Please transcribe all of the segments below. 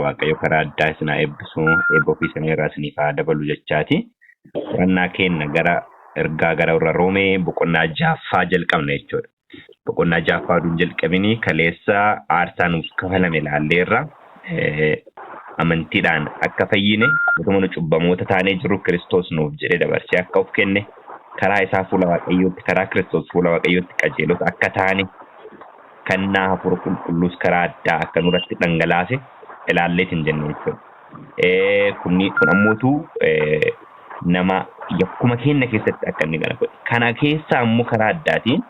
Waaqayyo karaa addaa isin haa eebbisu, eebba ofii isinii irraa isiniif haa dabalu jechaati. Qorannaa keenya gara ergaa gara warra Roomee boqonnaa ja'affaa jalqabna jechuudha. Boqonnaa ja'affaa oduun jalqabini kaleessa aarsaa nuuf kafalame ilaalleerra. Amantiidhaan akka fayyine utuma nu cubbamoota taanee jirru Kiristoos nuuf jedhee dabarsee akka of kenne karaa isaa fuula Waaqayyootti karaa Kiristoos fuula Waaqayyootti qajeelota akka taane kennaa hafuura qulqulluus karaa addaa akka nurratti dhangalaase ilaalleetiin jenne jechuudha. Kunni kun ammootu nama yakkuma keenya keessatti akka inni kana godhe. Kana keessaa immoo karaa addaatiin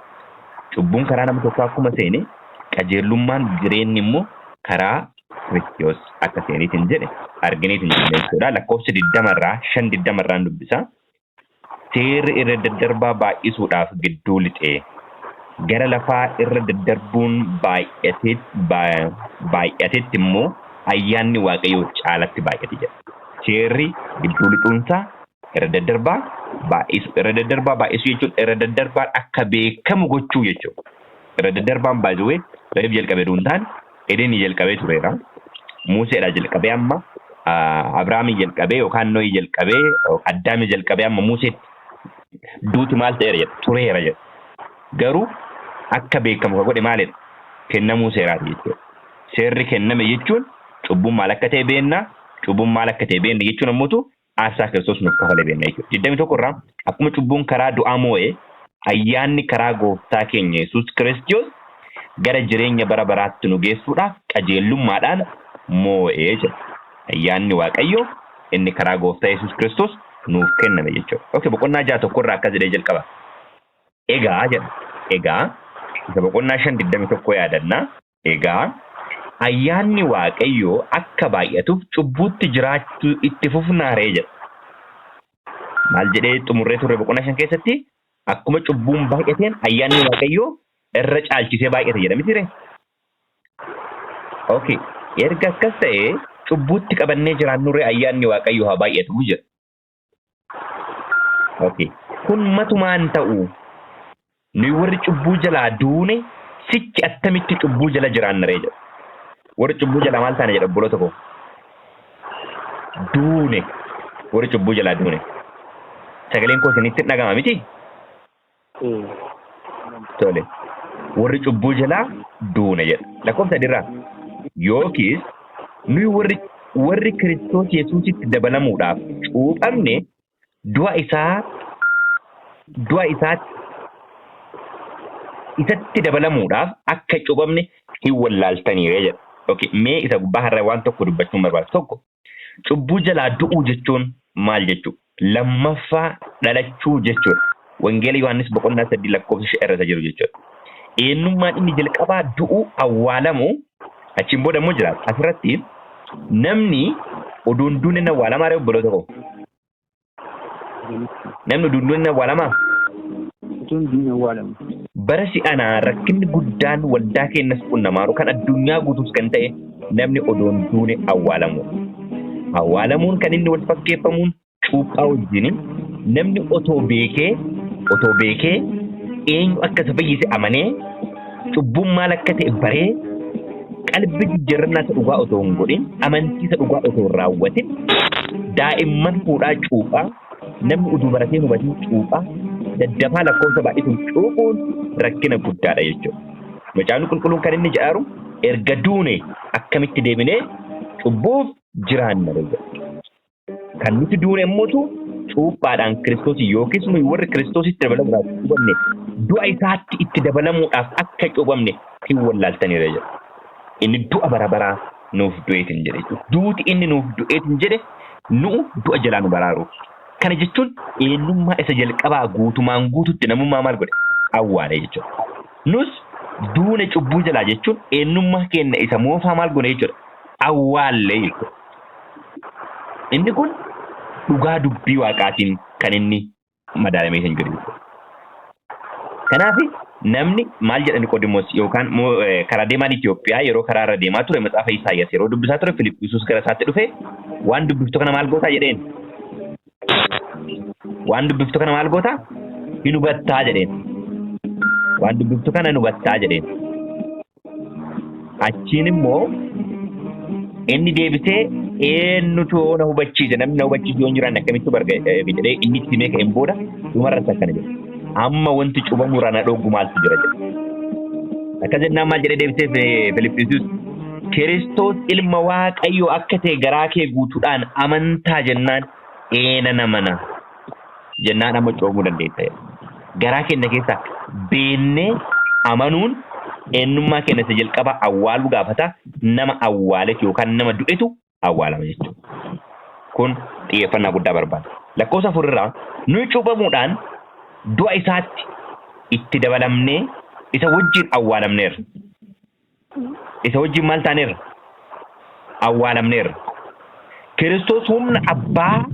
cubbuun karaa nama tokko akkuma seene qajeelummaan jireenyi immoo karaa Kiristoos akka seeniitiin jedhe argineetiin jenne jechuudha. Lakkoofsa digdamarraa shan digdamarraan dubbisa. Seerri irra daddarbaa baay'isuudhaaf gidduu lixee gara lafaa irra daddarbuun baay'atetti immoo ayyaanni Waaqayyoo caalatti baay'ate jedha. Seerri gidduu lixuunsaa irra daddarbaa baay'isu irra daddarbaa baay'isu jechuun irra daddarbaan akka beekamu gochuu jechuudha. Irra daddarbaan baay'ee reef jalqabee duun taane Edenii jalqabee tureera. Museedhaa jalqabee amma Abrahaamii jalqabee yookaan Nohii jalqabee Addaamii jalqabee amma Museetti duuti maal ta'eera jedha tureera jedha. Garuu akka beekamu ka godhe maalidha? Kennamuu seeraati jechuudha. Seerri kenname jechuun cubbuun maal akka ta'e beenna, cubbuun maal akka ta'e beenna jechuun ammoo aarsaa Kiristoos nuuf kafale beenna jechuudha. 21 irraa akkuma cubbuun karaa du'aa moo'e ayyaanni karaa gooftaa keenya Yesuus Kiristoos gara jireenya bara baraatti nu geessuudhaaf qajeelummaadhaan moo'ee jira. Ayyaanni Waaqayyoo inni karaa gooftaa Yesuus Kiristoos nuuf kenname jechuudha. Okay, boqonnaa ja'a tokkorraa akkas jedhee jalqaba. Egaa jedha. Egaa isa boqonnaa shan digdami tokko yaadannaa. Egaa ayyaanni Waaqayyoo akka baay'atuuf cubbuutti jiraachuu itti fufnaa ree jedha. Maal jedhee xumurree turre boqonnaa shan keessatti akkuma cubbuun baay'ateen ayyaanni Waaqayyoo irra caalchisee baay'ate jedha miti ree? Okay. Erga akkas ta'e cubbuutti qabannee jiraannu ree ayyaanni Waaqayyoo haa baay'atu jedha. Okay. Kun matumaan ta'u nuyi warri cubbuu jalaa duune sichi attamitti cubbuu jala jiraanna ree jedha. Warri cubbuu jalaa maal taane jedha obboloota koo. Duune. Warri cubbuu jalaa duune. Sagaleen koo isinitti hin dhagama miti? Tole. Warri cubbuu jalaa duune jedha. Lakkoofsa sadiirraa. Yookiis nuyi warri warri Kiristoos Yesuusitti dabalamuudhaaf cuuphamne du'a isaa du'a isaatti isatti dabalamuudhaaf akka cuuphamne hin wallaaltaniire jedha. Okay, mee isa gubbaa har'a waan tokko dubbachuun barbaadu. Tokko cubbuu jalaa du'uu jechuun maal jechuu? Lammaffaa dhalachuu jechuudha. Wangeela Yohaannis boqonnaa sadii lakkoofsa shan irra isa jiru jechuudha. Eenyummaan inni jalqabaa du'uu awwaalamu achiin booda immoo jiraata. Asirratti namni oduun duune hin awwaalamaa ree obboloota koo? Namni oduun duune hin awwaalamaa? Utuun duune awwaalamu. Bara si'anaa rakkinni guddaan waldaa keenyas qunnamaaru kan addunyaa guutuus kan ta'e namni odoon duune awwaalamu. Awwaalamuun kan inni wal fakkeeffamuun cuuphaa wajjin namni otoo beekee otoo beekee eenyu akka isa fayyise amanee cubbuun maal akka ta'e baree qalbii jijjiirrannaa isa dhugaa otoo hin godhin amantii isa dhugaa otoo hin raawwatin daa'imman fuudhaa cuuphaa namni utuu baratee hin hubatin cuuphaa daddafaa lakkoofsa baay'isuun cuuphuun rakkina guddaadha jechuudha. Macaafni qulqulluun kan inni jedhaaru erga duune akkamitti deebinee cubbuuf jiraanna jedha. Kan nuti duune immoo cuuphaadhaan Kiristoos yookiis nuyi warri Kiristoositti dabalamuudhaaf cuuphamne du'a isaatti itti dabalamuudhaaf akka cuuphamne hin wallaaltaniira jedha. Inni du'a bara baraa nuuf du'eetiin jedhe jechuudha. Duuti inni nuuf du'eetiin jedhe nu'u du'a jalaa nu baraaruuf. Kana jechuun eenyummaa isa jalqabaa guutumaan guututti namummaa maal godhe? Awwaale jechuudha. Nus duune cubbuu jalaa jechuun eenyummaa keenya isa moofaa maal goone jechuudha? Awwaalle jechuudha. Inni kun dhugaa dubbii waaqaatiin kan inni madaalamee kan jiru jechuudha. Kanaaf namni maal jedha Niqoodimoos yookaan karaa deemaan Itoophiyaa yeroo karaa irra deemaa ture macaafa Isaayyaas yeroo dubbisaa ture Filiphisuus gara isaatti dhufe waan dubbiftu kana maal gootaa jedheen. Waan dubbiftu kana maal gootaa? Hin hubattaa jedheen. Waan dubbiftu kana hin hubattaa jedheen. Achiin immoo Inni deebisee eenyutu na hubachiise namni na hubachiise yoo hin jiraanne akkamitti barga jedhee inni itti himee ka'een booda dhumarratti akkana jedhe. Amma wanti cuubamuurraa na dhooggu maaltu jira jedhe. Akkas jennaan maal jedhee deebisee Filiphisius Kiristoos ilma Waaqayyoo akka ta'e garaa kee guutuudhaan amantaa jennaan ee nan amana jennaan amma cuuphamuu dandeessa jedhe. Garaa keenya keessaa beennee amanuun eenyummaa keenya isa jalqabaa awwaaluu gaafata. Nama awwaaletu yookaan nama du'etu awwaalama jechuudha. Kun xiyyeeffannaa guddaa barbaada. Lakkoofsa 4 irraa nuyi cuuphamuudhaan du'a isaatti itti dabalamnee isa wajjin awwaalamneerra. Isa wajjin maal taaneerra? Awwaalamneerra. Kiristoos humna abbaa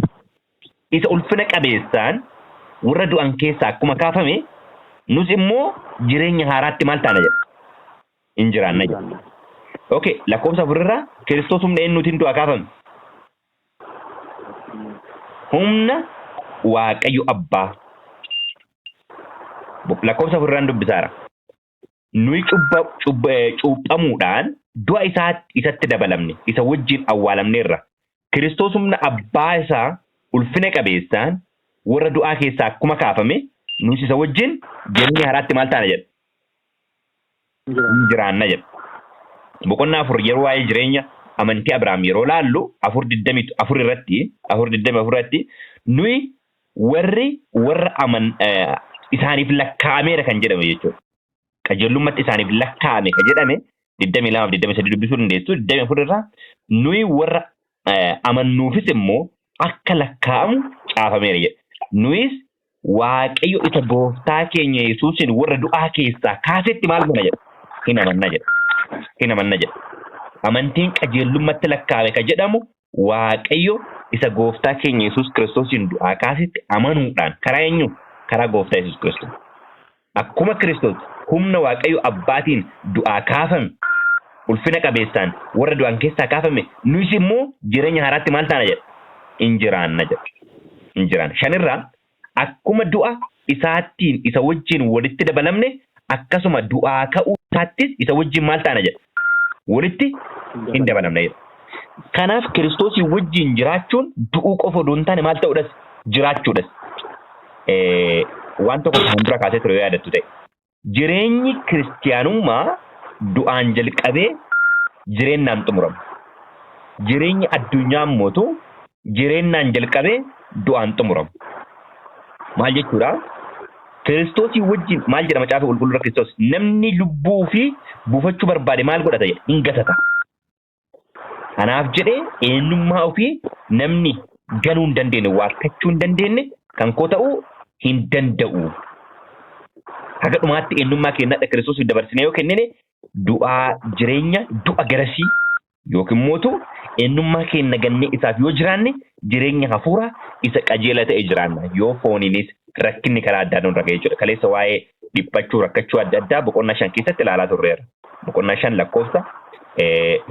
isa ulfina qabeessaan warra du'an keessaa akkuma kaafame nus immoo jireenya haaraatti maal taana jedha? In jiraanna jedha. Okay, lakkoofsa 4 irraa Kiristoos humna eenyuutiin du'aa kaafame? Humna Waaqayyo Abbaa. Lakkoofsa 4 irraan dubbisaara. Nuyi cuuphamuudhaan du'a isaatti isatti dabalamne, isa wajjin awwaalamneerra. Kiristoos humna Abbaa isaa ulfina qabeessaan warra du'aa keessaa akkuma kaafame, nus isa wajjin jireenya haaraatti maal taana jedha? Hin jiraanna jedha. Boqonnaa 4 yeroo waa'ee jireenya amantii Abrahaam yeroo laallu 4:24 irratti 4:24 irratti nuyi warri warra aman isaaniif lakkaa'ameera kan jedhame jechuudha. Qajeellummatti isaaniif lakkaa'ame kan jedhame 22 fi 23 dubbisuu dandeessu. 24 irraa nuyi warra amannuufis immoo akka lakkaa'amu caafameera jedha. Nuyis Waaqayyo isa gooftaa keenya Yesuusin warra du'aa keessaa kaasetti maal goona jedha? Hin amanna jedha. Hin amanna jedha. Amantiin qajeellummatti lakkaa'ame kan jedhamu Waaqayyo isa gooftaa keenya Yesuus Kiristoosiin du'aa kaasetti amanuudhaan karaa eenyu? Karaa gooftaa Yesuus Kiristoos. Akkuma Kiristoos humna Waaqayyo Abbaatiin du'aa kaafame, ulfina qabeessaan warra du'an keessaa kaafame, nuyis immoo jireenya haaraatti maal taana jedha? In jiraanna jedha. In jiraanna. Shanirraa akkuma du'a isaattiin isa wajjin walitti dabalamne, akkasuma du'aa ka'uu isaattis isa wajjin maal taana jedha? Walitti in dabalamna jedha. Kanaaf Kiristoosii wajjin jiraachuun du'uu qofa odoo hin taane maal ta'uudhas? Jiraachuudhas. Waan tokko kan dura kaasee ture yoo yaadattu ta'e. Jireenyi kiristiyaanummaa du'aan jalqabee jireennaan xumurama. Jireenyi addunyaa ammootu jireennaan jalqabee du'aan xumurama. Maal jechuudha? Kiristoosii wajjin maal jedha macaafa qulqulluu irra Kiristoos namni lubbuu fi buufachuu barbaade maal godhata jedha? Hin gatata. Kanaaf jedhee eenyummaa ofii namni ganuu hin dandeenye, waakkachuu hin dandeenye kan koo ta'uu hin danda'u. Haga dhumaatti eenyummaa keenya hadha Kiristoosiif dabarsinee yoo kennine du'aa jireenya du'a garasii yookiin mootu eenyummaa keenya gannee isaaf yoo jiraanne jireenya hafuuraa isa qajeela ta'e jiraanna. Yoo fooniinis rakkinni karaa addaa nurra ga'e jechuudha. Kaleessa waa'ee dhiphachuu rakkachuu adda addaa boqonnaa 5 keessatti ilaalaa turreerra. Boqonnaa 5 lakkoofsa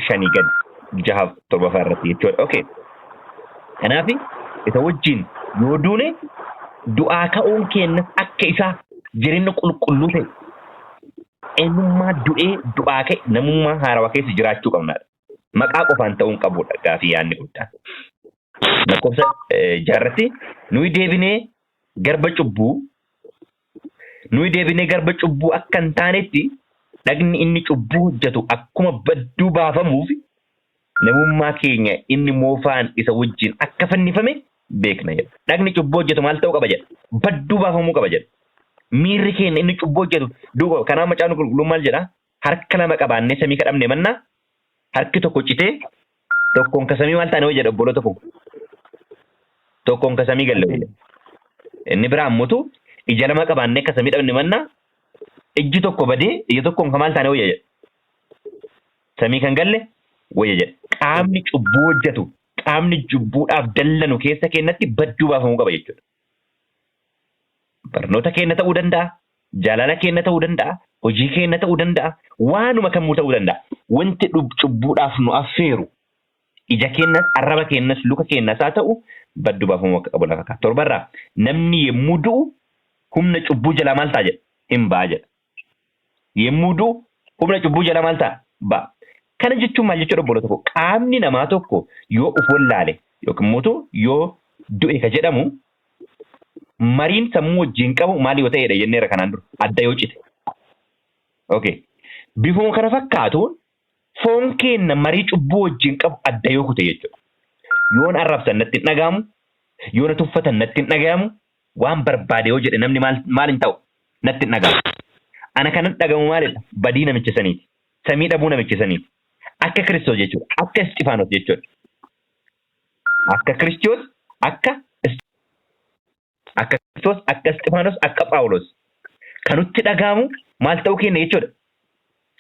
5 gad jahaaf torbaffaa irratti jechuudha. Okay. Kanaaf isa wajjin yoo duune du'aa ka'uun keenyas akka isaa jireenya qulqulluu ta'e eenyummaa du'ee du'aa ka'e namummaa haarawaa keessa jiraachuu qabnaadha. Maqaa qofaan ta'uu hin qabudha gaafii yaadni guddaan. Lakkoofsa jaarratti nuyi deebinee garba cubbuu nuyi deebinee garba cubbuu akka hin taanetti dhagni inni cubbuu hojjetu akkuma badduu baafamuuf namummaa keenya inni moofaan isa wajjin akka fannifame beekna jedha. Dhagni cubbuu hojjetu maal ta'uu qaba jedha? Badduu baafamuu qaba jedha. Miirri keenya inni cubbuu hojjetu du'uu qaba. Kanaaf macaafni qulqulluun maal jedha? Harka lama qabaannee samii kadhabne mannaa harki tokko citee tokkoon ka samii maal taane wayya jedha obboloota koo. Tokkoon ka samii galle wayya. Inni biraa ammotu ija lama qabaannee akka samii dhabne mannaa ijji tokko badee ija tokkoon ka maal taane wayya jedha. Samii kan galle wayya jedha. Qaamni cubbuu hojjetu qaamni cubbuudhaaf dallanu keessa keenyatti badduu baafamuu qaba jechuudha. Barnoota keenya ta'uu danda'a, jaalala keenya ta'uu danda'a, hojii keenya ta'uu danda'a, waanuma kamuu ta'uu danda'a. Wanti cubbuudhaaf nu affeeru ija keenyas, arraba keenyas, luka keenyas haa ta'u badduu baafamuu akka qabu lafa kaa'a. Torbarraa namni yommuu du'u humna cubbuu jalaa maal ta'a jedha? Hin ba'a jedha. Yommuu du'u humna cubbuu jalaa maal ta'a? Ba'a. Kana jechuun maal jechuudha obboloota koo? Qaamni namaa tokko yoo of wallaale yookiin immoo yoo du'e ka jedhamu mariin sammuu wajjin qabu maal yoo ta'edha jenneera kanaan dura adda yoo cite. Okay. Bifuma kana fakkaatuun foon keenna marii cubbuu wajjin qabu adda yoo kute jechuudha. Yoon arrabsan natti hin dhaga'amu, yoo na tuffatan natti hin dhaga'amu, waan barbaade yoo jedhe namni maal maal hin ta'u natti hin dhaga'amu. Ana kanan dhagamu maalidha? Badii namicha saniiti. Samii dhabuu namicha saniiti. Akka Kiristoos jechuudha. Akka Isxifaanos jechuudha. Akka Kiristoos, akka akka Kiristoos, akka Isxifaanos, akka Phaawulos. Kan nutti dhaga'amu maal ta'uu keenya jechuudha.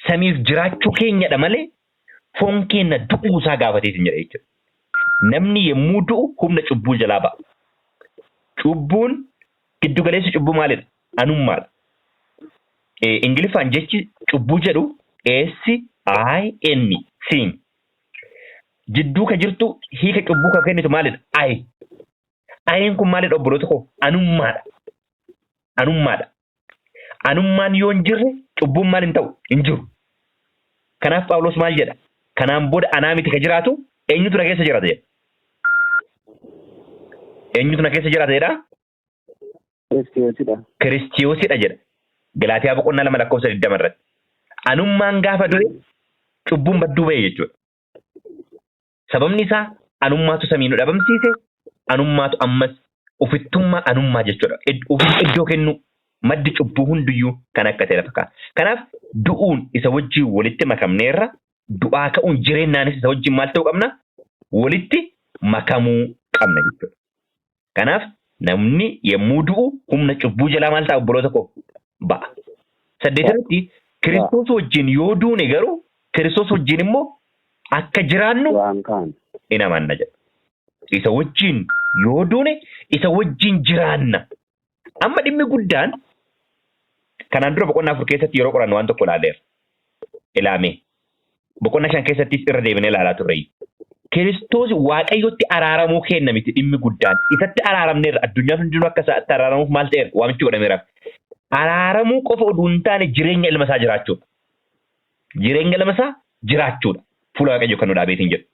Samiif jiraachuu keenyadha malee foon keenya du'uu isaa gaafateetiin jedha jechuudha. Namni yommuu du'u humna cubbuu jalaa ba'a. Cubbuun giddu galeessi cubbuu maalidha? Anummaadha. Ingiliffaan jechi cubbuu jedhu S I N sin. Jidduu ka jirtu hiika cubbuu kan kennitu maalidha? I. I'n kun maalidha obboloota koo? Anummaadha. Anummaadha. Anummaan yoo hin jirre cubbuun maal hin ta'u? Hin jiru. Kanaaf Phaawulos maal jedha? Kanaan booda anaa miti ka jiraatu eenyutu na keessa jiraata jedha. Eenyutu na keessa jiraata jedha? Kiristiyoosidha. Kiristiyoosidha jedha. Galaatiyaa boqonnaa 2 lakkoofsa 20 irratti. Anummaan gaafa du'e cubbuun badduu ba'e jechuudha. Sababni isaa anummaatu samii nu dhabamsiise, anummaatu ammas ofittummaa anummaa jechuudha. Ofiif iddoo kennuu maddi cubbuu hunduyyuu kan akka ta'e lafa kaa'a. Kanaaf du'uun isa wajjin walitti makamneerra, du'aa ka'uun jireennaanis isa wajjin maal ta'uu qabna? Walitti makamuu qabna jechuudha. Kanaaf namni yommuu du'u humna cubbuu jalaa maal ta'a obboloota koo? Ba'a. Saddeetirratti Kiristoos wajjin yoo duune garuu Kiristoos wajjin immoo akka jiraannu Waan kaan. in amanna jedha. Isa wajjin yoo duune isa wajjin jiraanna. Amma dhimmi guddaan kanaan dura boqonnaa 4 keessatti yeroo qorannu waan tokko ilaaleera. Ilaamee. Boqonnaa 5 keessattis irra deebinee ilaalaa turre. Kiristoos Waaqayyotti araaramuu keenna miti dhimmi guddaan. Isatti araaramneerra. Addunyaan hundinuu akka isaatti araaramuuf maal ta'eera? Waamichi godhameeraaf. Araaramuu qofa oduu hin taane jireenya ilma isaa jiraachuudha. Jireenya ilma isaa jiraachuudha. Fuula Waaqayyoo kan nu dhaabeetiin jedhu.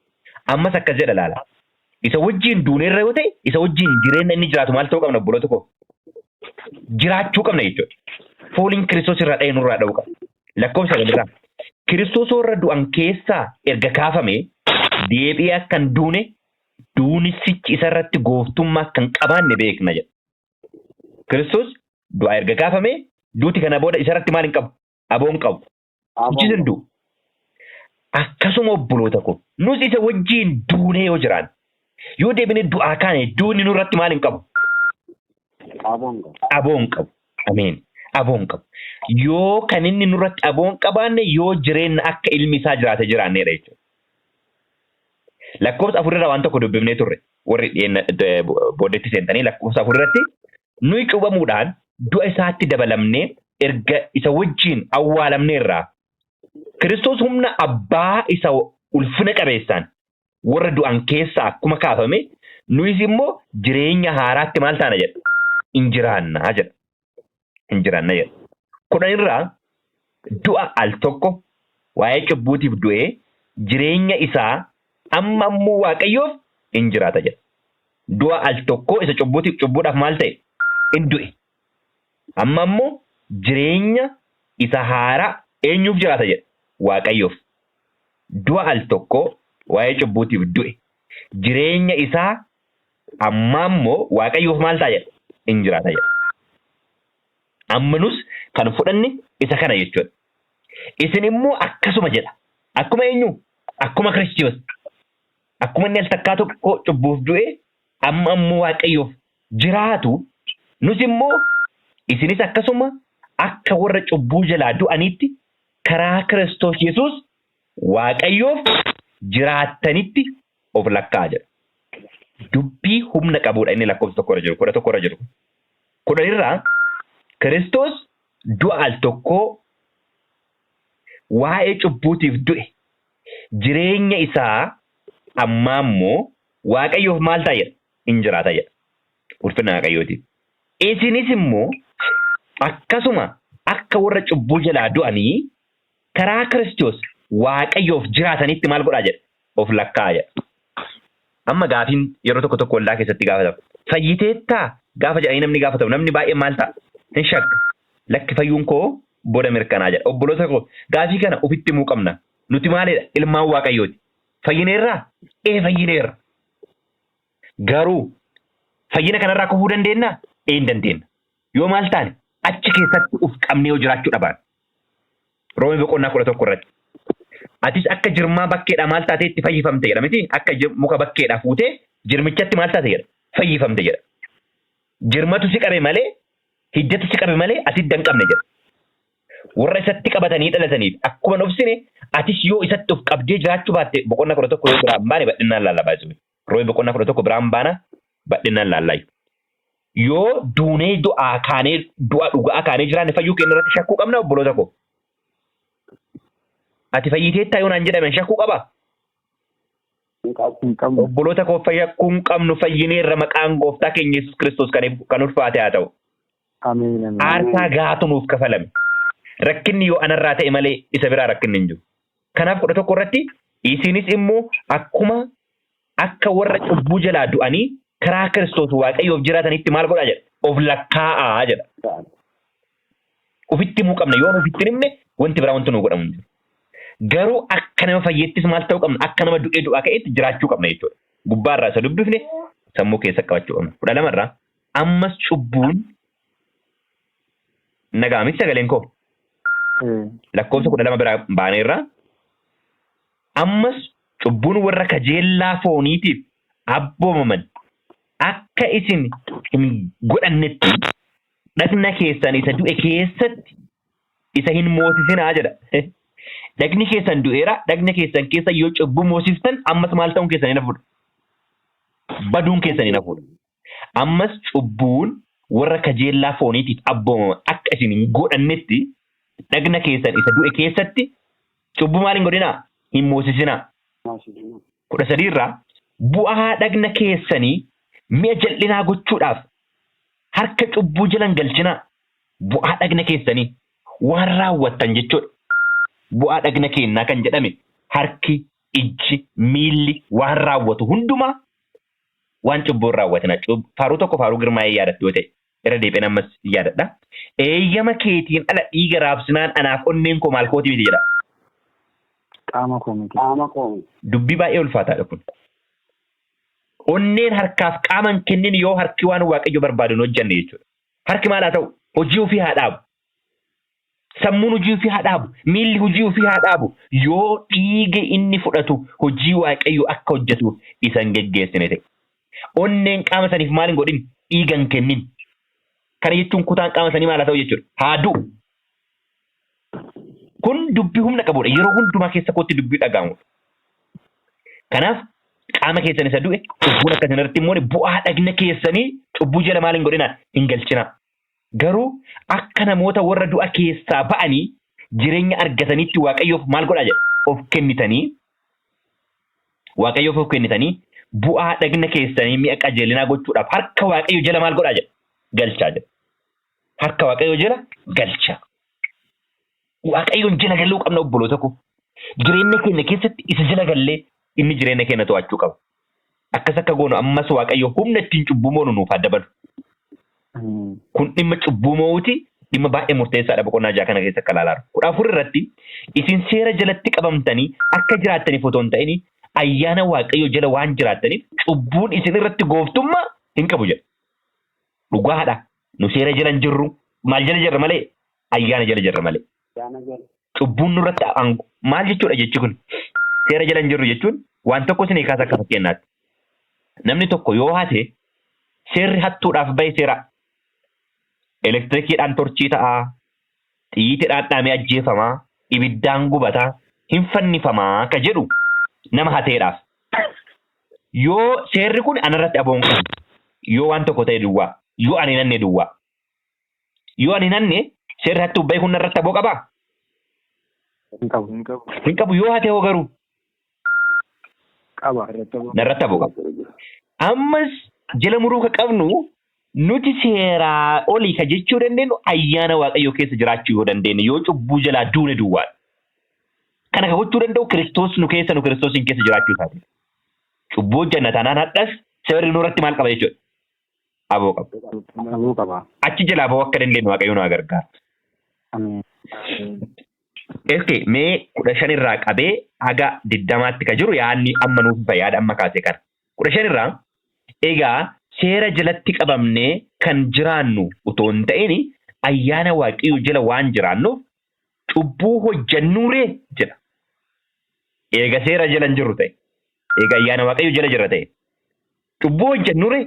Ammas akkas jedha laala. Isa wajjin duuneerra yoo ta'e, isa wajjin jireenya inni jiraatu maal ta'uu qabna obboloota koo? Jiraachuu qabna jechuudha. Fooliin Kiristoos irraa dha'e nurraa dha'uu qaba. Lakkoofsa sagalirraa. Kiristoos warra du'an keessaa erga kaafame deebi'ee akka hin duune duuni sichi isarratti gooftummaa akka hin qabaanne beekna jedha. Kiristoos du'aa erga kaafame duuti kana booda isarratti maal hin qabu? Aboo hin qabu. Sichis hin du'u. Akkasuma obboloota koo nus isa wajjiin duunee yoo jiraanne yoo deebinee du'aa kaane duuni nurratti maal hin qabu? Aboo hin qabu. Aboo hin qabu. Ameen. Aboo hin qabu. Yoo kan inni nurratti aboo hin qabaanne yoo jireenya akka ilmi isaa jiraate jiraanneedha jechuudha. Lakkoofsa afurirraa waan tokko dubbifnee turre warri dhiyeenya booddeetti seentanii lakkoofsa afurirratti nuyi cuuphamuudhaan du'a isaatti dabalamnee erga isa wajjin awwaalamneerraa Kiristoos humna abbaa isa ulfina qabeessaan warra du'an keessaa akkuma kaafame nuyis immoo jireenya haaraatti maal taana jedha? In jiraanna jedha. In jiraanna jedha. 10 irraa du'a al tokko waa'ee cubbuutiif du'ee jireenya isaa amma ammoo Waaqayyoof in jiraata jedha. Du'a al tokkoo isa cubbuutiif cubbuudhaaf maal ta'e? In du'e. Amma ammoo jireenya isa haaraa eenyuuf jiraata jedha? Waaqayyoof. Du'a al tokkoo waa'ee cubbuutiif du'e. Jireenya isaa ammaa immoo Waaqayyoof maal ta'a jedha? In jiraata jedha. Amma nus kan fudhanne isa kana jechuudha. Isin immoo akkasuma jedha. Akkuma eenyu? Akkuma Kiristiyoos. Akkuma inni al takkaa tokko cubbuuf du'e amma ammoo Waaqayyoof jiraatu nus immoo isinis akkasuma akka warra cubbuu jalaa du'aniitti karaa Kiristoos Yesuus Waaqayyoof jiraattanitti of lakkaa'aa jedha. Dubbii humna qabuudha inni lakkoofsa tokkorra jiru, 11 irra jiru. 10 irraa Kiristoos du'a al tokkoo waa'ee cubbuutiif du'e jireenya isaa ammaa immoo Waaqayyoof maal ta'a jedha? In jiraata jedha. Ulfina Waaqayyootiif. Isinis immoo akkasuma akka warra cubbuu jalaa du'anii karaa Kiristoos Waaqayyoof jiraatanitti maal godhaa jedha? Of lakkaa'aa jedha. Amma gaafiin yeroo tokko tokko waldaa keessatti gaafatamu. Fayyiteettaa gaafa jedhanii namni gaafatamu namni baay'een maal ta'a? Hin shakka. Lakki fayyuun koo booda mirkanaa jedha. Obboloota koo gaafii kana ofitti himuu qabna. Nuti maalidha? Ilmaan Waaqayyooti. Fayyineerraa? Ee fayyineerra. Garuu fayyina kanarraa kufuu dandeennaa? Ee hin dandeenya. Yoo maal taane achi keessatti uf qabnee yoo jiraachuu dhabaan. Roomee boqonnaa 11 irratti. Atis akka jirmaa bakkeedhaa maal taatee itti fayyifamte jedha miti? Akka muka bakkeedhaa fuutee jirmichatti maal taate jedha? Fayyifamte jedha. Jirmatu si qabe malee hiddatu si qabe malee ati hidda hin qabne jedha. Warra isatti qabatanii dhalataniif akkuma hin obsine atis yoo isatti of qabdee jiraachuu baatte boqonnaa 11 yoo biraa hin baane bal'innaan laallaa baay'isuu. Roomee boqonnaa 11 biraan baana bal'innaan laallaayu. Yoo duunee du'aa kaanee du'a dhugaa kaanee jiraanne fayyuu keenya irratti shakkuu qabna obboloota koo. Ati fayyiteettaa yoo naan jedhame shakkuu qabaa? Hin qabu. Hin qabnu. Obboloota koo shakkuu hin qabnu fayyineerra maqaan gooftaa keenya Yesuus Kiristoos kan ulfaate haa ta'u. Ameen ameen. Aarsaa gahaatu nuuf kafalame. Rakkinni yoo anarraa ta'e malee isa biraa rakkinni hin jiru. Kanaaf 11 irratti isinis immoo akkuma akka warra cubbuu jalaa du'anii karaa Kiristoos Waaqayyoof jiraatanitti maal godhaa jedha? Of lakkaa'aa jedha. Ofitti himuu qabna. Yoo nu ofitti hin himne wanti biraa wanti nu godhamu hin jiru. Garuu akka nama fayyeettis maal ta'uu qabna? Akka nama du'ee du'aa ka'eetti jiraachuu qabna jechuudha. Gubbaa irraa isa dubbifne sammuu keessa qabachuu qabna. 12 irraa ammas cubbuun nagaa miti sagaleen koo. Lakkoofsa 12 biraa baaneerra. Ammas cubbuun warra kajeellaa fooniitiif abboomaman akka isin hin godhannetti dhagna keessan isa du'e keessatti isa hin moosisinaa jedha. Dhagni keessan du'eera, dhagna keessan keessa yoo cubbuu moosiftan ammas maal ta'uun keessan hin hafuudha? Baduun keessan hin hafuudha. Ammas cubbuun warra kajeellaa fooniitiif abboomaman akka isin hin godhannetti dhagna keessan isa du'e keessatti cubbuu maal hin godhinaa? Hin moosisinaa. 13 irraa bu'aa dhagna keessanii mi'a jal'inaa gochuudhaaf harka cubbuu jala hin galchinaa. Bu'aa dhagna keessanii waan raawwattan jechuudha. Bu'aa dhagna keennaa kan jedhame harki, ijji, miilli waan raawwatu hundumaa waan cubbuu hin raawwatina. Faaruu tokko faaruu Girmaa'ee yaadattu yoo ta'e irra deebi'een ammas yaadadha. Eeyyama keetiin ala dhiiga raabsinaan anaaf onneen koo maal kooti miti jedha. Qaama koo miti. Qaama koo miti. Dubbii baay'ee ulfaataadha kun. Onneen harkaaf qaama hin kennin yoo harki waan Waaqayyo barbaadu hin hojjanne jechuudha. Harki maal haa ta'u? Hojii ofii haa dhaabu. Sammuun hojii ofii haa dhaabu. Miilli hojii ofii haa dhaabu. Yoo dhiiga inni fudhatu hojii Waaqayyo akka hojjetuuf isa hin geggeessine ta'e. Onneen qaama saniif maal hin godhin? Dhiiga hin kennin. Kana jechuun kutaan qaama sanii maal haa ta'u jechuudha? Haa du'u. Kun dubbii humna qabudha. Yeroo hundumaa keessa kootti dubbii dhaga'amudha. Kanaaf qaama keessan isa du'e cubbuun akka isin irratti immoo bu'aa dhagna keessanii cubbuu jala maal hin godhinaa? Hin galchinaa. Garuu akka namoota warra du'a keessaa ba'anii jireenya argataniitti Waaqayyoof maal godhaa jedha? Of kennitanii Waaqayyoof of kennitanii bu'aa dhagna keessanii mi'a qajeelinaa gochuudhaaf harka Waaqayyo jala maal godhaa jedha? Galchaa jedha. Harka Waaqayyoo jala galchaa. Waaqayyoon jala galuu qabna obboloota koo. Jireenya keenya keessatti isa jala gallee inni jireenya keenya to'achuu qaba. Akkas akka goonu ammas Waaqayyo humna ittiin cubbuu moonu nuuf haa dabalu. Kun dhimma cubbuu mo'uuti dhimma baay'ee murteessaadha boqonnaa 6 kana keessa akka ilaalaa jirru. 14 irratti isin seera jalatti qabamtanii akka jiraattaniif otoo hin ta'in ayyaana Waaqayyoo jala waan jiraattaniif cubbuun isin irratti gooftummaa hin qabu jedha. Dhugaadha. Nu seera jala hin jirru. Maal jala jirra malee? Ayyaana jala jirra malee. Ayyaana jala. Cubbuun nurratti aango. Maal jechuudha jechi kun? Seera jala hin jirru jechuun waan tokko isin kaasa akka fakkeenyaatti. Namni tokko yoo hate seerri hattuudhaaf bahe seera elektirikiidhaan torchii ta'a, xiyyiitiidhaan dhaamee ajjeefamaa, ibiddaan gubataa, hin fannifamaa ka jedhu nama hateedhaaf. Yoo seerri kun anarratti aboo hin qabu. Yoo waan tokko ta'e duwwaa. Yoo ani hin hanne duwwaa. Yoo ani hin hanne seerri hattuuf bahe kun narratti aboo qabaa? Hin qabu. Hin qabu. Hin qabu. Yoo hate hoo garuu Qaba. Irratti aboo. narratti aboo qaba. Ammas jala muruu ka qabnu nuti seeraa olii ka jechuu dandeenyu ayyaana Waaqayyoo keessa jiraachuu yoo dandeenye yoo cubbuu jalaa duune duwwaadha. Kana kan gochuu danda'u Kiristoos nu keessa nu Kiristoosiin keessa jiraachuu isaati. Cubbuu hojjenna taanaan hadhas seerri nurratti maal qaba jechuudha? Aboo qaba. Aboo qaba. Achi jalaa bahuu akka dandeenyu Waaqayyo nu haa gargaaru. Ameen. Eske mee 15 irraa qabee haga 20tti ka jiru yaadni amma nuuf ifa yaada amma kaase kana. 15 irraa egaa seera jalatti qabamnee kan jiraannu utoo hin ta'in ayyaana Waaqayyoo jala waan jiraannuuf cubbuu hojjennuuree jedha. Eega seera jala hin jirru ta'e, eega ayyaana Waaqayyoo jala jirra ta'e, cubbuu hojjennuuree?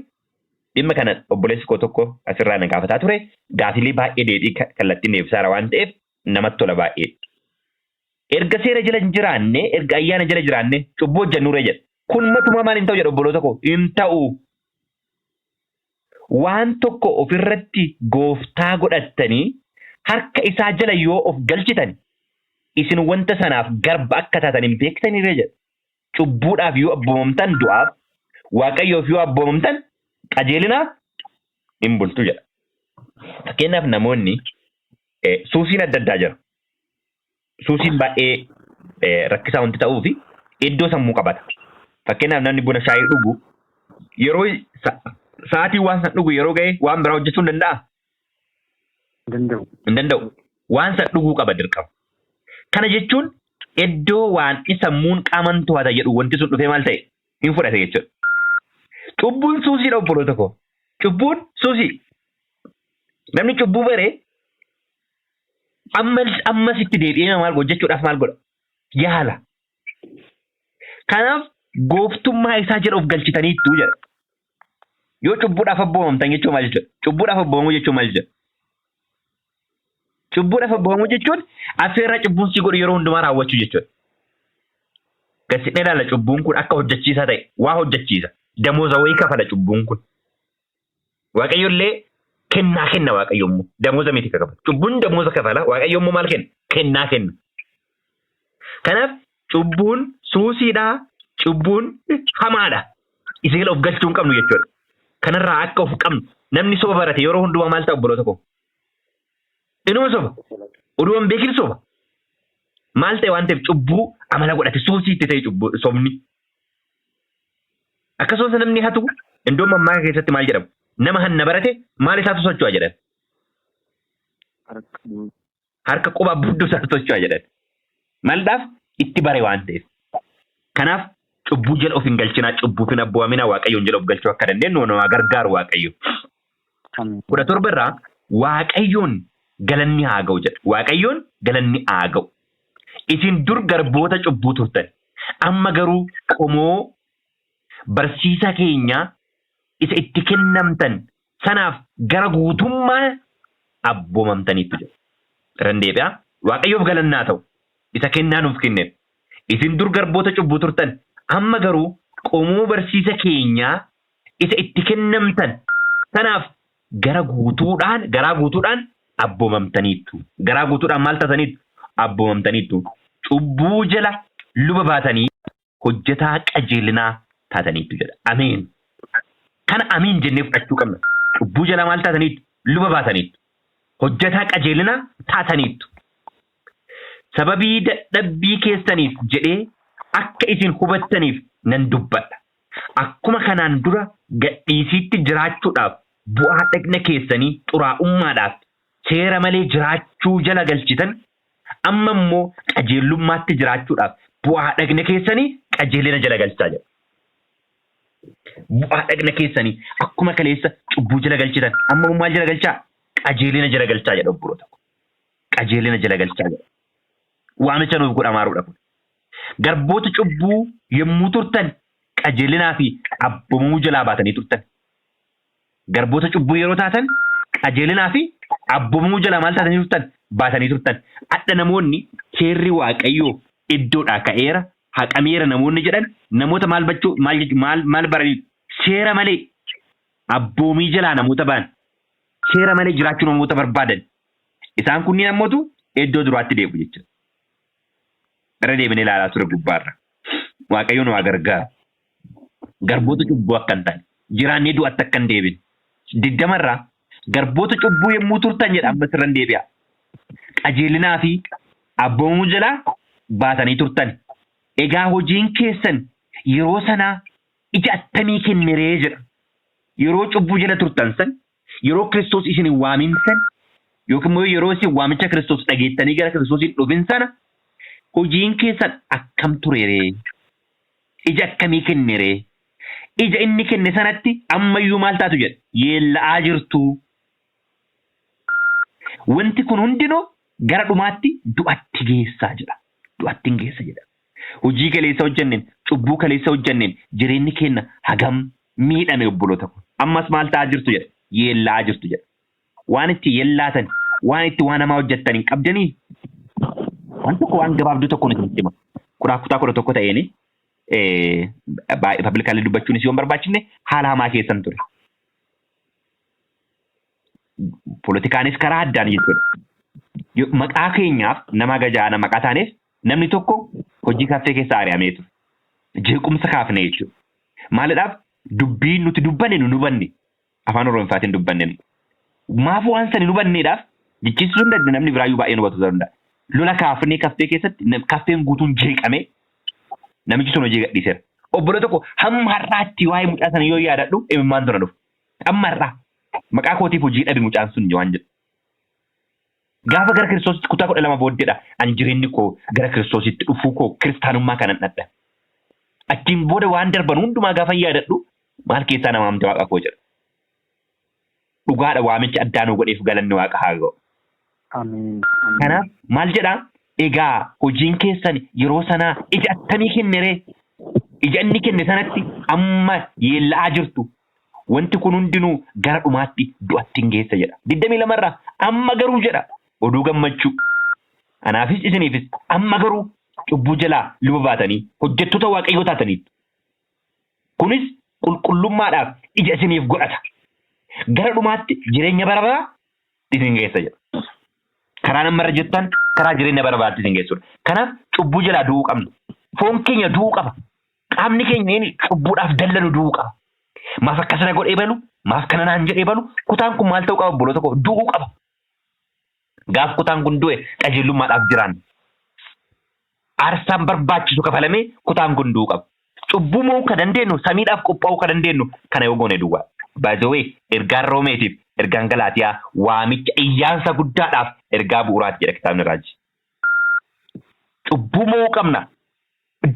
Dhimma kana obboleessi koo tokko asirraa na gaafataa ture. Gaafilee baay'ee deebii kallattiin deebisaara waan ta'eef namatti tola baay'ee. Erga seera jala hin jiraanne, erga ayyaana jala jiraanne cubbuu hojjennuuree jedha. Kun matumaa maal hin ta'u jedha obboloota koo? Hin ta'u. Waan tokko ofirratti gooftaa godhattanii harka isaa jala yoo of galchitan isin wanta sanaaf garba akka taatan hin beektaniiree jedha. Cubbuudhaaf yoo abboomamtan du'aaf, Waaqayyoof yoo abboomamtan qajeelinaaf hin bultu jedha. Fakkeenyaaf namoonni suusiin adda addaa jira. Suusiin baay'ee rakkisaa wanti ta'uu fi iddoo sammuu qabata. Fakkeenyaaf namni buna shaayii dhugu yeroo sa'aatii waan san dhugu yeroo ga'e waan biraa hojjechuu hin danda'aa? Danda'u. Hin danda'u. Waan san dhuguu qaba dirqama. Kana jechuun iddoo waan sammuun qaaman to'ata jedhu wanti sun dhufee maal ta'e hin fudhate jechuudha. Cubbuun suusiidha obboloota koo. Cubbuun suusii. Namni cubbuu bare ammas ammas itti deebi'ee maal hojjechuudhaaf maal godha? Yaala. Kanaaf gooftummaa isaa jala of galchitaniittu jedha. Yoo cubbuudhaaf abboomamtan jechuun maal jechuudha? Cubbuudhaaf abboomamuu jechuun maal jechuudha? Cubbuudhaaf abboomamuu jechuun affeerraa cubbuun si godhu yeroo hundumaa raawwachuu jechuudha. Gasidhee ilaala cubbuun kun akka hojjechiisaa ta'e waa hojjechiisa. Damooza wayii kafala cubbuun kun. Waaqayyo illee kennaa kenna Waaqayyo immoo damooza miti ka kafalu. Cubbuun damooza kafala Waaqayyo immoo maal kenna? Kennaa kenna. Kanaaf cubbuun suusiidha, cubbuun hamaadha. Isa jala of galchuu hin qabnu jechuudha. Kanarraa akka of qabnu namni soba barate yeroo hundumaa maal ta'a obboloota koo? Inuma soba. Oduu hin beekin soba. Maal ta'e waan ta'eef cubbuu amala godhate suusii itti ta'e cubbuu sobni. Akkasumas namni hatu iddoo mammaaka keessatti maal jedhamu? Nama hanna barate maal isaatu socho'a jedhan? Harka quba budduu isaatu socho'a jedhan. Maldhaaf itti bare waan ta'eef. Kanaaf cubbuu jala of hin galchinaa, cubbuuf hin abboomaminaa, Waaqayyoon jala of galchuu akka dandeenyu nu haa gargaaru Waaqayyo. 17 irraa Waaqayyoon galanni haa ga'u jedha. Waaqayyoon galanni haa ga'u. Isin dur garboota cubbuu turtan. Amma garuu qomoo barsiisa keenyaa isa itti kennamtan sanaaf gara guutummaa abboomamtaniittu jedha. Irran deebi'a. Waaqayyoof galanni haa ta'u. Isa kennaa nuuf kenneef. Isin dur garboota cubbuu turtan. Amma garuu qomoo barsiisa keenyaa isa itti kennamtan sanaaf gara guutuudhaan garaa guutuudhaan abboomamtaniittu. Garaa guutuudhaan maal taataniittu? Abboomamtaniittu. Cubbuu jala luba baatanii hojjetaa qajeelinaa taataniittu jedha. Ameen. Kana ameen jennee fudhachuu qabna. Cubbuu jala maal taataniittu? Luba baataniittu. Hojjetaa qajeelinaa taataniittu. Sababii dadhabbii keessaniif jedhee akka isin hubattaniif nan dubbadha. Akkuma kanaan dura gadhiisiitti jiraachuudhaaf bu'aa dhagna keessanii xuraa'ummaadhaaf seera malee jiraachuu jala galchitan, amma immoo qajeelummaatti jiraachuudhaaf bu'aa dhagna keessanii qajeelina jala galchaa jedha. Bu'aa dhagna keessanii akkuma kaleessa cubbuu jala galchitan, amma immoo maal jala galchaa? Qajeelina jala galchaa jedha obboloota koo. Qajeelina jala galchaa jedha. Waamicha nuuf godhamaaruudha kun. Garboota cubbuu yommuu turtan qajeelinaa fi abboomamuu jalaa baatanii turtan. Garboota cubbuu yeroo taatan qajeelinaa fi abboomamuu jalaa maal taatanii turtan? Baatanii turtan. Adha namoonni seerri Waaqayyoo iddoodhaa ka'eera, haqameera namoonni jedhan namoota maal bachuu maal jechuu maal maal baranii seera malee abboomii jalaa namoota ba'an seera malee jiraachuu namoota barbaadan isaan kunniin ammootu iddoo duraatti deebi'u jechuudha. Irra deebinee ilaalaa ture gubbaarra. Waaqayyo nu haa gargaaru. Garboota cubbuu akka hin taane, jiraannee du'atti akka hin deebine. 20rraa garboota cubbuu yommuu turtan jedha ammas irra hin deebi'a. Qajeelinaa fi abboomamuu jalaa baatanii turtan. Egaa hojiin keessan yeroo sanaa ija attamii kenneree jedha. Yeroo cubbuu jala turtan san, yeroo Kiristoos isin hin waamin san, yookiin immoo yeroo isin waamicha Kiristoos dhageettanii gara Kiristoos hin dhufin sana hojiin keessan akkam tureree? Ija akkamii kenneree? Ija inni kenne sanatti ammayyuu maal taatu jedha? Yeella'aa jirtu. Wanti kun hundinuu gara dhumaatti du'atti geessaa jedha. Du'atti hin geessa jedha. Hojii kaleessa hojjenneen, cubbuu kaleessa hojjenneen jireenyi keenya hagam miidhame, obboloota ko. Ammas maal ta'aa jirtu jedha? Yeella'aa jirtu jedha. Waan itti yellaatan, waan itti waan hamaa hojjettan hin qabdanii? Waan tokko, waan gabaabduu tokkoon isinitti hima. Kutaa 11 ta'eeni baay'ee publicly dubbachuunis yoo hin barbaachifne haala hamaa keessan ture. Politikaanis karaa addaan jechuudha. Maqaa keenyaaf nama gajaana maqaa taaneef namni tokko hojii kaaffee keessaa ari'amee ture. Jeequmsa kaafne jechuudha. Maalidhaaf? Dubbii nuti dubbanne nu hubanne. Afaan Oromoffaatiin dubbanne. Maaf waan sani nu hubanneedhaaf jechisiisuu hin dandeenye, namni biraayyuu baay'een hubatu danda'a. Lola kaafnee kaffee keessatti kaffeen guutuun jeeqamee namichi sun hojii gadhiiseera. Obboloo tokko, hamma har'aatti waa'ee mucaa sana yoo yaadadhu imimmaan tona dhufa. Hamma har'aa maqaa kootiif hojii dhabe mucaan sun waan jedhu. Gaafa gara Kiristoositti kutaa 12 booddeedha. An jireenyi koo gara Kiristoositti dhufuu koo kiristaanummaa kanan dhadha. Achiin booda waan darban hundumaa gaafa yaadadhu maal keessaa nama hamte waaqa koo jedha. Dhugaadha, waamicha addaa nu godheef galanni waaqa haa ga'u. Ameen. Kanaaf maal jedhaa? Egaa hojiin keessan yeroo sanaa ija attamii kenneree? Ija inni kenne sanatti amma yeella'aa jirtu. Wanti kun hundinuu gara dhumaatti du'atti hin geessa jedha. 22 irraa amma garuu jedha, oduu gammachuu. Anaafis isiniifis, amma garuu cubbuu jalaa luba baatanii hojjettoota Waaqayyoo taataniitu. Kunis qulqullummaadhaaf ija isiniif godhata. Gara dhumaatti jireenya bara baraa isin geessa jedha. Karaa amma irra jirtan karaa jireenya bara baraatti isin geessudha. Kanaaf cubbuu jalaa du'uu qabna. Foon keenya du'uu qaba. Qaamni keenya inni cubbuudhaaf dallanu du'uu qaba. Maaf akkasana godhee balu, maaf kana naan jedhee balu, kutaan kun maal ta'uu qaba, obboloota koo? Du'uu qaba. Gaaf kutaan kun du'e qajeelummaadhaaf jiraanna. Aarsaan barbaachisu kafalamee kutaan kun du'uu qaba. Cubbuu mo'uu ka dandeenyu, samiidhaaf qophaa'uu ka dandeenyu kana yoo goone duwwaa. By the way, ergaan Roomeetiif ergaan Galaatiyaa waamicha iyyaansa guddaadhaaf ergaa bu'uuraati jedha kitaabni raajii. Cubbuu mo'uu qabna.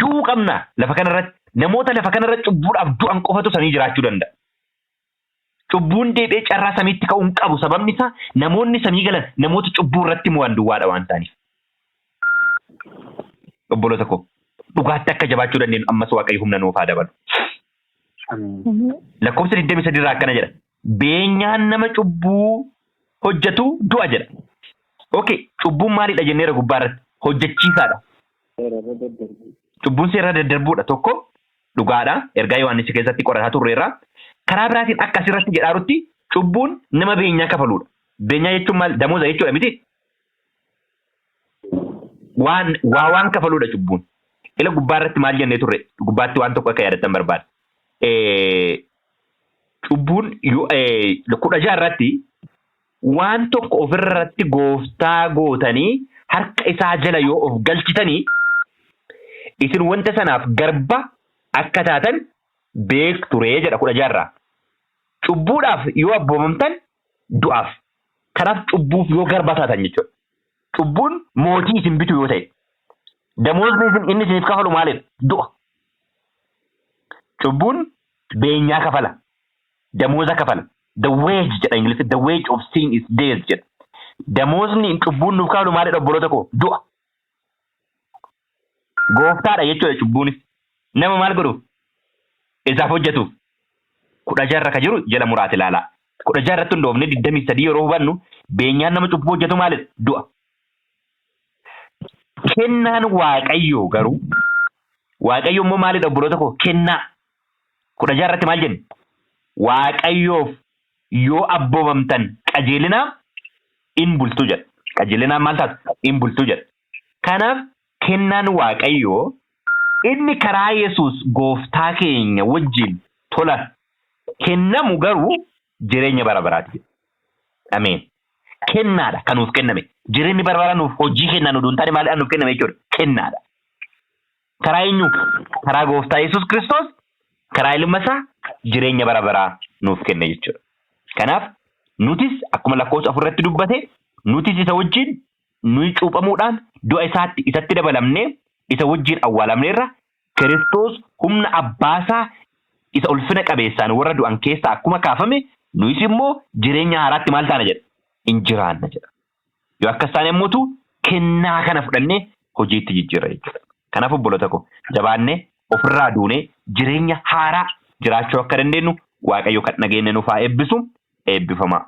Du'uu qabna lafa kanarratti. Namoota lafa kanarratti cubbuudhaaf du'an qofatu samii jiraachuu danda'a. Cubbuun deebi'ee carraa samiitti ka'uu hin qabu. Sababni isaa namoonni samii galan namoota cubbuu irratti mo'an duwwaadha waan ta'aniif. Obboloota koo, dhugaatti akka jabaachuu dandeenyu ammas Waaqayyo humna nuuf haa dabalu. Ameen. Lakkoofsa 23 irraa akkana jedha. Beenyaan nama cubbuu hojjetu du'a jedha. Okay, cubbuun maalidha jenneera gubbaa irratti? Hojjechiisaadha. Seerarra daddarbu. Cubbuun seerarra daddarbuudha tokko dhugaadha. Ergaa Yohaannis keessatti qorataa turreerra. Karaa biraatiin akka asirratti jedhaarutti cubbuun nama beenyaa kafaluudha. Beenyaa jechuun maal? Damooza jechuudha miti? Waan waa waan kafaluudha cubbuun. Ila gubbaa irratti maal jennee turre? Gubbaatti waan tokko akka yaadattan barbaada. Cubbuun 16 irratti waan tokko ofirratti gooftaa gootanii harka isaa jala yoo of galchitanii isin wanta sanaaf garba akka taatan beektu ree jedha 16 irraa. Cubbuudhaaf yoo abboomamtan du'aaf. Kanaaf cubbuuf yoo garba taatan jechuudha. Cubbuun mootii isin bitu yoo ta'e, damoosni isin inni isiniif kafalu maalidha? Du'a. Cubbuun beenyaa kafala. Damooza kafala. The wage jedha Ingiliffi. The wage of sin is death jedha. Damoosni cubbuun nuuf kafalu maalidha, obboloota koo? Du'a. Gooftaadha jechuudha cubbuunis. Nama maal godhuuf? Isaaf hojjetuuf. 16 ka jiru jala muraati ilaalaa. 16 irratti hundoofne 23 yeroo hubannu beenyaan nama cubbuu hojjetu maalidha? Du'a. Kennaan Waaqayyoo garuu, Waaqayyo immoo maalidha, obboloota koo? Kennaa. 16 irratti maal jenne? Waaqayyoof yoo abboomamtan qajeelinaaf in bultu jedha. Qajeelinaan maal taatu? In bultu jedha. Kanaaf kennaan Waaqayyoo inni karaa Yesuus gooftaa keenya wajjin tola kennamu garuu jireenya bara baraati jedha. Ameen. Kennaadha kan nuuf kenname. Jireenyi bara baraa nuuf hojii kennaan odoo hin taane maaliidhaan nuuf kenname jechuudha? Kennaadha. Karaa eenyu? Karaa gooftaa Yesuus Kiristoos, karaa ilma isaa jireenya bara baraa nuuf kenne jechuudha. Kanaaf nutis akkuma lakkoofsa 4 irratti dubbate, nutis isa wajjin nuyi cuuphamuudhaan du'a isaatti isatti dabalamnee isa wajjin awwaalamneerra. Kiristoos humna abbaasaa isa ulfina qabeessaan warra du'an keessaa akkuma kaafame, nuyis immoo jireenya haaraatti maal taana jedha? In jiraanna jedha. Yoo akkas taane immoo kennaa kana fudhannee hojiitti jijjiirra jechuudha. Kanaaf obboloota koo, jabaannee ofirraa duunee jireenya haaraa jiraachuu akka dandeenyu Waaqayyo kan dhageenne nuuf haa eebbisu. Eebbifamaa.